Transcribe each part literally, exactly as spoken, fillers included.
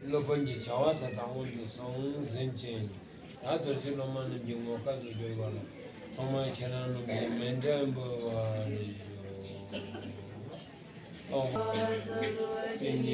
སློབ་དཔོན་གྱི་བྱ་བ་དེ་དག་དབང་དུ་སོང་ཟིན་ཅིང་། ད་རྡོ་རྗེ་སློབ་མ་རྣམས་ཀྱི་ངོ་སྐལ་དུ་གྱུར་པ་ལ། ཐོག་མར་ཁྱེད་རང་རྣམས་ཀྱིས་མཎྜལ་འབུལ་བར་ཞུ། ཨོཾ།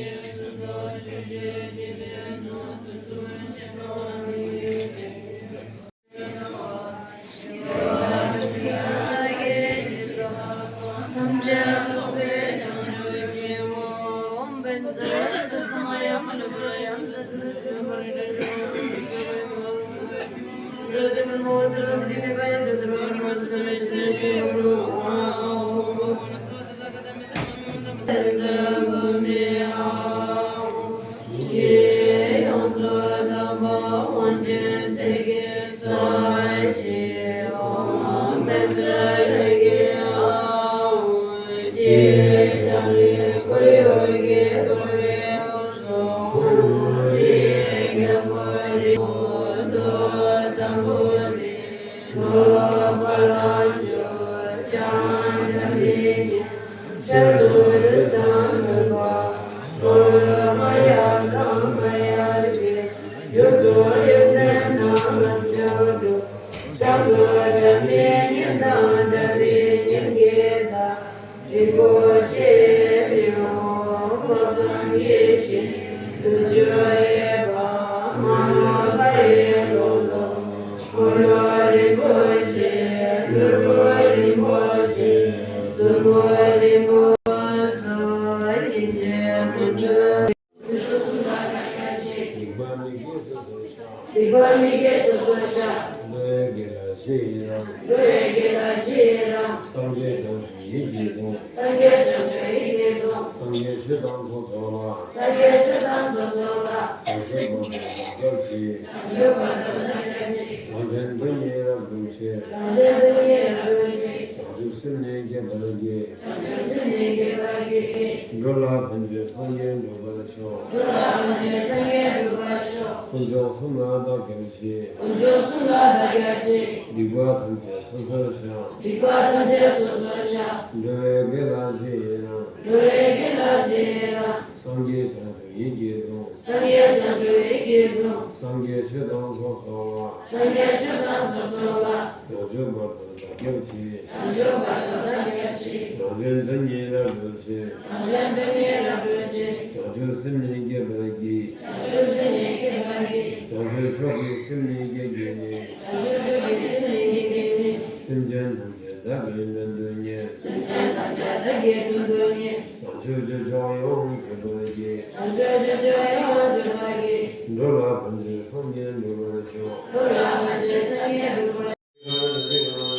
རིན་པོ་ཆེ་རི་བོ་སངས་རྒྱས་ཞིང་དུ་སྤྱོད་པ། མ་འོངས་པའི་ལོ་ལ་འཁོར་ལོ་རིན་པོ་ཆེ། ནོར་བུ་རིན་པོ་ཆེ། མཛོ་མོ་རིན་པོ་ཆེ། ཡིད་ཀྱི་མུན་པ། སྡིག་པ་མི་དགེ་སོ་སོར་བཤགས། སྡིག་པ་མི་དགེ་སོ་སོར་བཤགས། འགྲོ་བའི་དགེ་ལ་རྗེས་ཡི་རང་། འགྲོ་བའི་དགེ་ལ་རྗེས་ཡི་རང་། སངས་རྒྱས་བྱང་ཆུབ་ཡིད་ཀྱིས་བཟུང་། སངས་རྒྱས་བྱང་ཆུབ་ཡིད་ཀྱིས་བཟུང་། སངས་རྒྱས་ཆོས་དང་ཚོགས་རྫོགས་ལ། སངས་རྒྱས་ཆོས་དང་ཚོགས་རྫོགས་ལ། བྱང་ཆུབ་བར་དུ་བདག་སྐྱབས་མཆི། བྱང་ཆུབ་བར་དུ་བདག་སྐྱབས་མཆི། རང་གཞན་དོན་གཉིས་རབ་བསྒྲུབ་ཕྱིར། རང་གཞན་དོན་གཉིས་རབ་བསྒྲུབ་ཕྱིར། བྱང་ཆུབ་སེམས་ནི་བསྐྱེད་པར་བགྱི། བྱང་ཆུབ་སེམས་ནི་བསྐྱེད་པར་བགྱི། འགྲོ་ལ་ཕན་ཕྱིར་སངས་རྒྱས་འགྲུབ་པར་ཤོག། འགྲོ་ལ་ཕན་ཕྱིར་སངས་རྒྱས་འགྲུབ་པར་ཤོག། དཀོན་མཆོག་གསུམ་ལ་བདག་སྐྱབས་མཆི། དཀོན་མཆོག་གསུམ་ལ་བདག་སྐྱབས་མཆི། སྡིག་པ་ཐམས་ཅད་སོ་སོར་བཤགས། སྡིག་པ་ཐམས་ཅད་སོ་སོར་བཤགས། འགྲོ་བའི་དགེ་ལ་རྗེས་ཡི་རང་། འགྲོ་བའི་དགེ་ལ་རྗེས་ཡི་རང་། སངས་རྒྱས་བྱང་ཆུབ་ཡིད་ཀྱིས་བཟུང་། སངས་རྒྱས་བྱང་ཆུབ་ཡིད་ཀྱིས་བཟུང་། སངས་རྒྱས་ཆོས་དང་ཚོགས་རྫོགས་ལ། སངས་རྒྱས་ཆོས་དང་ཚོགས་རྫོགས་ལ། བྱང་ཆུབ་བར་དུ་བདག་སྐྱབས་མཆི། བྱང་ཆུབ་བར་དུ་བདག་སྐྱབས་མཆི། རང་གཞན་དོན་གཉིས་རབ་བསྒྲུབ་ཕྱིར། རང་གཞན་དོན་གཉིས་རབ་བསྒྲུབ་ཕྱིར། བྱང་ཆུབ་སེམས་ནི་བསྐྱེད་པར་བགྱི། བྱང་ཆུབ་སེམས་ནི་བསྐྱེད་པར་བགྱི། བྱང་ཆུབ་མཆོག་གི་སེམས་ནི་བསྐྱེད་བགྱིས་ནས། བྱང་ཆུབ་མཆོག་གི་སེམས་ནི་བསྐྱེད་བགྱིས་ནས། སེམས་ཅན་ཐམས་ཅད་བདག་གིས་དོན་དུ་གཉེར། སེམས་ཅན་ཐམས་ཅད་བདག་གིས་དོན་དུ་གཉེར། བྱང་ཆུབ་ཀྱི་མཆོག་ཡོངས་སྤྱོད་པར་བགྱི། བྱང་ཆུབ་ཀྱི་མཆོག་ཡོངས་སྤྱོད་པར་བགྱི། འགྲོ་ལ་ཕན་ཕྱིར་སངས་རྒྱས་འགྲུབ་པར་ཤོག། འགྲོ་ལ་ཕན་ཕྱིར་སངས་རྒྱས་འགྲུབ་པར། ཤོག། དབང་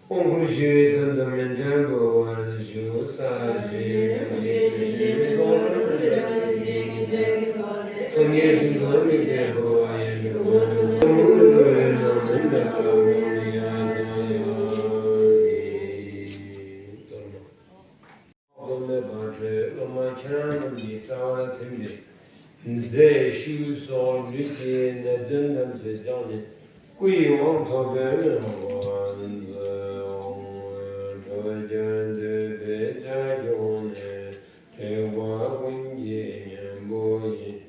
བསྐུར་ཞུ་བའི་དོན་དུ་མཎྜལ་འབུལ་བར་ཞུ། ས་གཞི་ཡང་གི་དུས་བཞི་པའི་ཐོག་ལ་སངས་རྒྱས་ཀྱི་ཞིང་དུ་དམིགས་ཏེ་འབུལ་བ་ཡིན། ཐོག་ཏུ་མེད་པར་གྲོལ། སློབ་མ་ཁྱེད་རང་རྣམས་ཀྱི་དཔྲལ་བར་ཐིམ་པས། མཛེ་ཤུལ་སོགས་ལུས་ཀྱི་ནད་གདོན་ཐམས་ཅད་བྱང་ནས། སྐུ་ཡི་དབང་ཐོབ་པའི་སྨོན་ལམ་མཛོད། ཁྲོ་རྒྱལ་འདུས་པའི་ཕྱག་རྒྱ་ནས། ཐེག་པ་ཀུན་གྱི་གཉེན་པོ་ཡིན།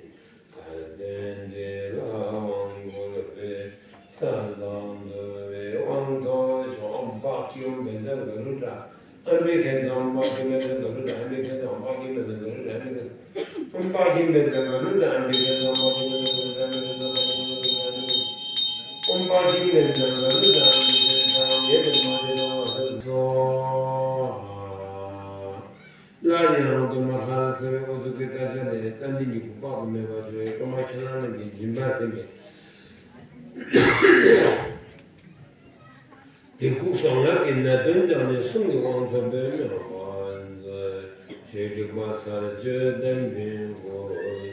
དལ་བརྟན་འདི་ལ་དབང་བསྐུར་བས། ས་དང་འདུལ་བའི་དབང་ཐོབ་ཤོག། ཨོཾ་པཀྵི་ཨོཾ་བཛྲ་ག་རུ་ཏྲ། ཨམ་བི་ཀན་ཏ། ཨོཾ་པཀྵི་ཨོཾ་བཛྲ་ག་རུ་ཏྲ། ཨམ་བི་ཀན་ཏ། ཨོཾ་པཀྵི་ཨོཾ་བཛྲ་ག་རུ་ཏྲ། ཨམ་བི་ཀན་ཏ། ཨོཾ་པཀྵི་ཨོཾ་བཛྲ་ག་རུ་ཏྲ། ཨམ་བི་ཀན་ཏ། ཨོཾ་པཀྵི་ཨོཾ་བཛྲ་ག་རུ་ཏྲ། ཨམ་བི་ཀན་ཏ། ཨོཾ་པཀྵི་ཨོཾ་བཛྲ་ག་རུ་ཏྲ། ཨམ་བི་ཀན་ཏ། ཨོཾ་ཡེ་ཏེ་མ་ཏེ་ནམ་ཧ་སྭཱ་ཧཱ། སླར་ཡང་དུ་མ་ལྷ་ལ་གསོལ་བའི་འོ་ཟུག་གི་དྲ་ཇ་ནས་རྟ་མགྲིན་གྱི་བུ་དཔག་ཏུ་མེད་པ་འབྱུང་བའི་སློབ་མ་ཁྱེད་རང་རྣམས་ཀྱི་སྦྱིན་པ་ཐིམ་པས། དེ་ཁུག་སོགས་ངག་གི་ནད་གདོན་སྦྱངས་ནས་གསུང་གི་དབང་ཐོབ་པའི་སྨོན་ལམ་མཛོད། ཞེས་སྒྲུབ་པ་ཚར་གཅོད་ལྡན་ཕྲིན་བསྐུལ།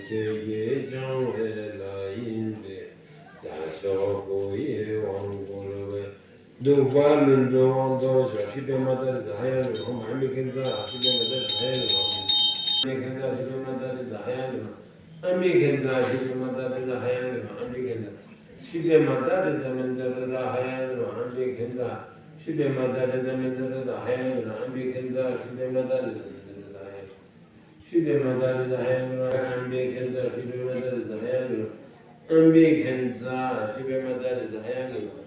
ཁྱེད་ཀྱིས་བགྱང་བའི་ལྷ་ཡིན་ཏེ། ཡ་ཤོ་ཀུ་ཡི་དབང་བསྐུར་བས། གདུག་པ་ལྷུན་གྲུབ་དབང་ཐོབ་ཤོག། ཤི་པེ་མ་ཏ་རི་ཏ་ཧ་ཡ་ནུ་ཧོ་མ། ཨམ་བི་ཀན་ཏ། ཤི་པེ་མ་ཏ་རི་ཏ་ཧ་ཡ་ནུ་ཧོ་མ། ཨམ་བི་ཀན་ཏ། ཤི་པེ་མ་ཏ་རི་ཏ་ཧ་ཡ་ནུ་ཧོ་མ། ཨམ་བི་ཀན་ཏ། ཤི་པེ་མ་ཏ་རི་ཏ་ཧ་ཡ་ནུ་ཧོ་མ། ཨམ་བི་ཀན་ཏ། ཤི་པེ་མ་ཏ་རི་ཏ་མན་ཏ་རི་ཏ་ཧ་ཡ་ནུ་ཧོ་མ། ཨམ་བི་ཀན་ཏ། ཤི་པེ་མ་ཏ་རི་ཏ་མན་ཏ་རི་ཏ་ཧ་ཡ་ནུ་ཧོ་མ། ཨམ་བི་ཀན་ཏ། ཤི་བའི་མ་ད་རེ་ད་ཧ་ཡང་གི་རང་ཨམ་པའི་ཁན་ཙ། ཤི་བའི་མ་ད་རེ་ད་ཧ་ཡང་གི་རང་ཨམ་པའི་ཁན་ཙ། ཤི་བའི་མ་ད་རེ་ད་ཧ་ཡང་གི་རང་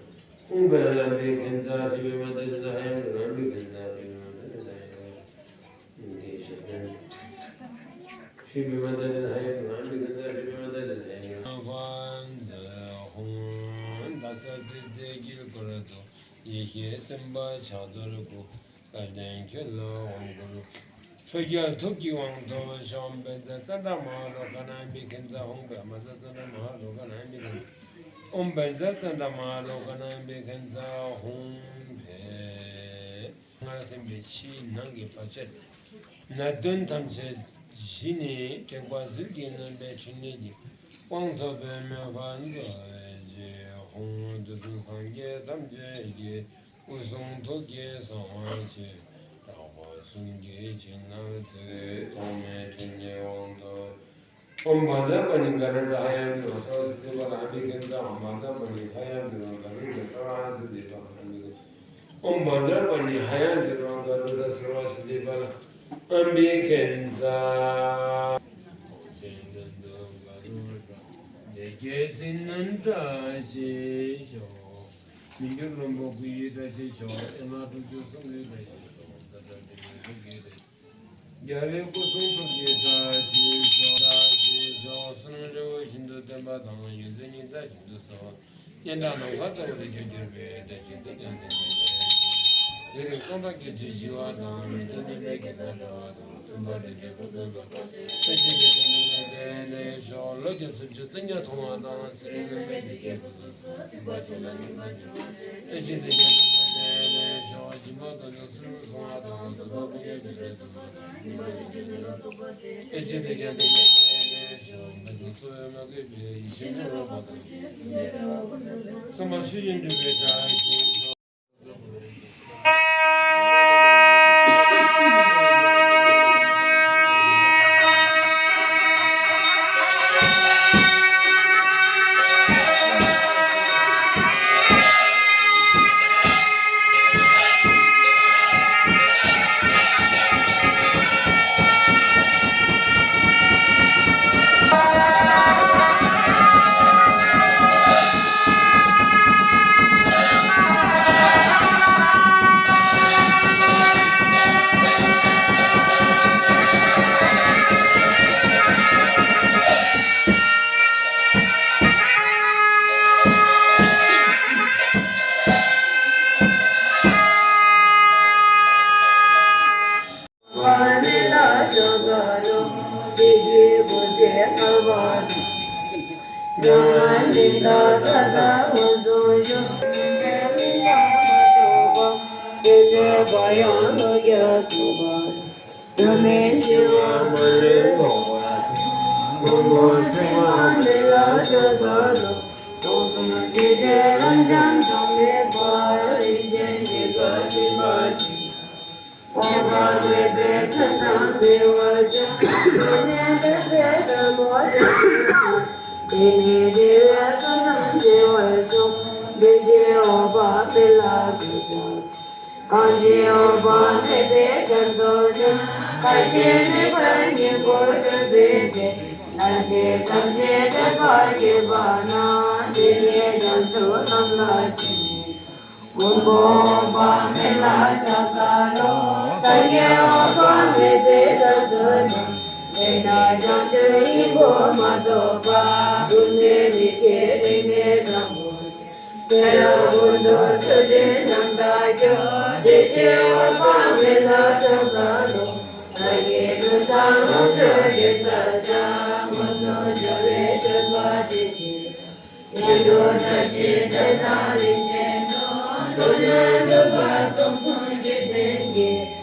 ཨུང་པའི་ཨམ་པའི་ཁན་ཙ། ཤི་བའི་མ་ད་རེ་ད་ཧ་ཡང་གི་རང་ཨམ་པའི་ཁན་ཙ། ཤི་བའི་མ་ད་རེ་ད་ཧ་ཡང་གི་རང་ཨམ་པའི་ཁན་ཙ། ཤི་བའི་མ་ད་རེ་ད་ཧ་ཡང་གི་རང་ཨམ་པའི་ཁན་ཙ། ཤི་བའི་མ་ད་རེ་ད་ཧ་ཡང་གི་རང་ཧོན་ད་ས་ཙི་ཙི་དཀྱིལ་འཁོར་དུ། ཡེ་ཤེས་སེམས་དཔའ་ཕྱག་རྡོར་སྐུ། སྐལ་ལྡན་ཁྱོད་ལ་དབང་བསྐུར། ཁྲོ་རྒྱལ་ཐུགས་ཀྱི་དབང་དུ་ཤོག་ཨོཾ་བཛྲ་ཙནྡྲ་མ་ཧཱ་རཱུ་ཀ་ནཱ་ཨམ་བི་ཁན་ཙ་ཧཱུྃ་ཕཊ། ཨོཾ་བཛྲ་ཙནྡྲ་མ་ཧཱ་རཱུ་ཀ་ནཱ་ཨམ་བི་ཁན་ཙ། ཨོཾ་བཛྲ་ཙནྡྲ་མ་ཧཱ་རཱུ་ཀ་ནཱ་ཨམ་བི་ཁན་ཙ་ཧཱུྃ་ཕཊ། སྔར་ཐིམ་པའི་ཕྱིའི་ནང་གི་བར་ཆད་ནད་གདོན་ཐམས་ཅད་ཞི་ནས་དྲེགས་པ་ཟིལ་གྱིས་གནོན་པའི་ཕྲིན་ལས་ཀྱི་དབང་ཐོབ་པའི་མོས་པ་མཛོད་ཅིག་ཧཱུྃ། དུས་གསུམ་སངས་རྒྱས་ཐམས་ཅད་ཀྱི། སྐུ་གསུང་ཐུགས་ཀྱི་གསང་བ་ཆེ། དྲག་པོ་གསུམ་གྱི་བྱིན་རླབས་མཐུ་ཐོགས་མེད་ཕྲིན་ལས་དབང་དུ། ཨོཾ་བཛྲ་པཱ་ཎི་ག་རུ་ཎ་ཧ་ཡང་གི་རང་སརྦ་སིདྡྷི་ཕ་ལ་ཨམ་བི་ཁན་ཙ། ཨོཾ་བཛྲ་པཱ་ཎི་ཧ་ཡང་གི་རང་ག་རུ་ཎ་སརྦ་སིདྡྷི་ཕ་ལ་ཨམ་བི་ཁན་ཙ། ཨོཾ་བཛྲ་པཱ་ཎི་ཧ་ཡང་གི་རང་ག་རུ་ཎ་སརྦ་སིདྡྷི་ཕ་ལ་ཨམ་བི་ཁན་ཙ། ལས་རྒྱུ་ཟིལ་གནོན་བཀྲ་ཤིས་ཤོག་མི་འགྱུར་བློན་པོ་སྐུ་ཡི་བཀྲ་ཤིས་ཤོག་ཨེ་མ་དྲུག་ཅུ་གསུམ་གྱི་བཀྲ་ཤིས་ཤོག་ད་ལྟ་འབྲིང་བའི་ཐུགས་ཀྱི་བཀྲ་ཤིས། རྒྱལ་བའི་སྐུ་གསུང་ཐུགས་ཀྱི་བཀྲ་ཤིས་ཤོག་བཀྲ་ཤིས་ཤོག་བསོད་ནམས་རི་བོ་བཞིན་དུ་བརྟན་པ་དང་། ཡོན་ཏན་སྙིང་རྩ་བཞིན་དུ་གསལ་བ། སྙན་གྲགས་ནམ་མཁའ་ལྟ་བུར་འཕེལ་གྱུར་པའི་བཀྲ་ཤིས་དེ་ཀྱང་ལྡན་པའི་དེ་རིང་གཙང་དག་གི་དྲི་ཞི་བ་དང་། མི་ལྡན་ནད་མེད་དགེ་རྩ་བྲལ་བ་དང་། མཐུན་པ་འདྲེས་པའི་ཕུན་ཚོགས་ཐོབ། ཨེ་ཙི་དེ་ཀྱང་ལྡན་པའི་བདེ་ལེགས་ཤོག་ལོ་བརྒྱ་ཚུན་ཆད་བསྟན་རྒྱ་མཐོང་བ་དང་། ཚེ་རིང་ནད་མེད་བདེ་སྐྱིད་ཕུན་སུམ་ཚོགས། ཐེག་པ་ཆོས་ལ་སྙོམས་པར་འཇུག་པ་སྟེ། ཨེ་ཙི་དེ་ཀྱང་ལྡན་པའི་བདེ་ལེགས་ཤོག་སྦྱིན་པ་དང་ནི་ཚུལ་ཁྲིམས་སྲུང་བ་དང་། བཟོད་པ་སྤང་བྱ་སྤྱོད་འབྲས་སུ་མ་དང་། སྙིགས་མ་ཆོས་སྤྱོད་ནུས་ལ་རྟོགས་པ་སྟེ། ཨེ་ཙི་དེ་ཀྱང་ལྡན་པའི་བདེ་ལེགས་ཤོག་འབད་དང་ཚོགས་དབྱེར་མ་གོས་པའི། ཡེ་ཤེས་ནི་རོལ་པ་དང་ཆས། སེམས་ཅན་ཐམས་ཅད་ཀྱི་སེམས་ཅན་རོལ་པ་དང་བཅས། སངས་རྒྱས་ཆོས་དབྱིངས་སྒྲུབ་པའི་བཀྲ་ཤིས་ཤོག་གང་ཞིག་འོད་དཔག་མེད་པའི་ཁྱབ་བདག་ཀྱང་། ཁ་ཞེ་གནས་པ་ཉིད་ཁོ་སྤྲུལ་པའི་སྟེང་། ལྷན་ཅིག་ཐམས་ཅད་དྲེགས་པ་བསྐྱེད་པ་རྣམས། དེ་ནས་བྱང་ཆུབ་ལམ་ལ་ཆས་ནས། མགོན་པོ་འོད་དཔག་མེད་ལ་ཕྱག་འཚལ་ལོ། སངས་རྒྱས་འོད་དཔག་མེད་པའི་ཞབས་ཏོག་གནང་། དེ་ནས་བྱང་ཆུབ་སྙིང་པོ་མ་ཐོབ་པ། ཀུན་ནས་མི་ཕྱེད་རིགས་ལྔའི་དབང་པོ། ཚེ་རབས་ཀུན་ཏུ་ཚུལ་ཁྲིམས་རྣམ་དག་གྱུར། བདེ་གཤེགས་འོད་དཔག་མེད་ལ་ཕྱག་འཚལ་ལོ། བདག་གི་ལུས་དང་ལོངས་སྤྱོད་ཀྱི་ས་ཆ། མངོན་སུམ་སྦྱོར་བའི་སྤྱོད་པ་ཇི་བཞིན། ཡིད་འགྲོ་བཀྲ་ཤིས་བདེ་ལྡན་རིན་ཆེན་གྲོང་། ཐོབ་ནས་འགྲོ་བ་སྟོང་གསུམ་འཇིག་རྟེན་གྱི།